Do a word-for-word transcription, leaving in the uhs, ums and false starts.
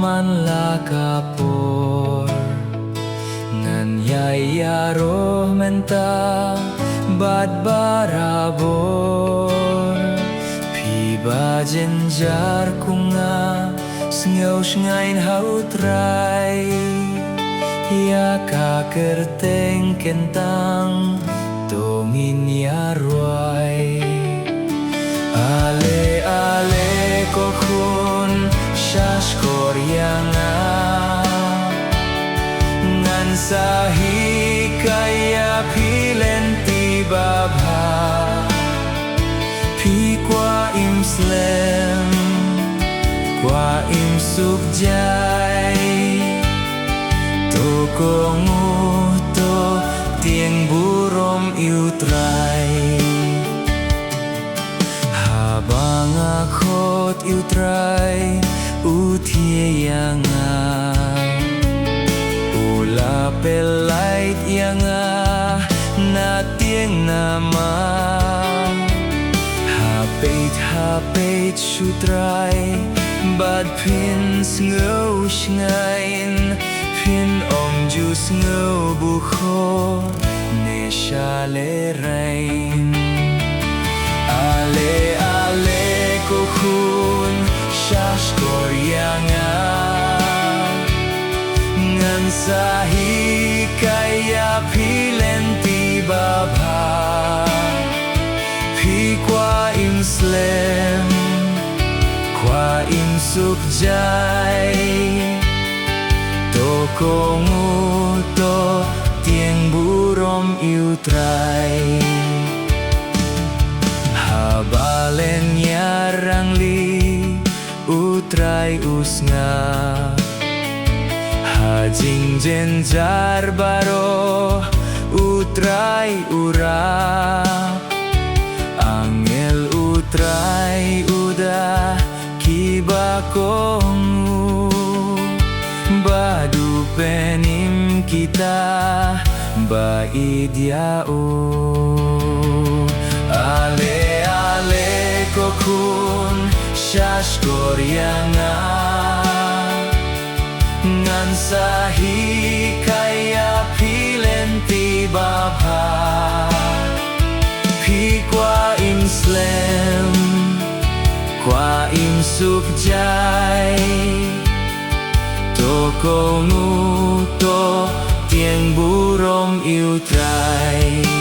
man la ka por. Ngan ïai ïaroh mynta bad barabor. Phi ba jynjar kum nga, sngew shngaiñ ha U Trai. Ïa ka kyrteng kyntang to ngin ïa rwai. Ale, ale ko khun, shahshkor ïa nga. Ngan sa hikai ïa phi lynti babha. Phi kwah im slem, kwah im suk jai. To kohnguh to tieng burom ïa U Trai. Haba nga khot ïa U Trai, U thied ïa nga. U la pynlait ïa nga na tieng namar. Ha peit, ha peit sha U Trai, bad phin sngew shngaiñ. Phin ym ju sngew bukhuh ne shalei raiñ. Ale, ale ko khun, shahshkor ïa nga. Ngan sa hikai ïa phi lynti babha. Phi kwah im slem, kwah im suk jai. To kohnguh to tieng burom ïa U Trai. Haba lynñiar rangli, U Trai u sngap. Ha jingjynjar baroh, U Trai u rap. Angel U Trai u da ki ba kohnguh, ba duh pynim kita ba ïeit ïa u. Ale, ale ko khun, shahshkor ïa nga. Ngan sa hikai ïa phi lynti babha. Phi kwah im slem, kwah im suk jai. To kohnguh to tieng burom ïa U Trai.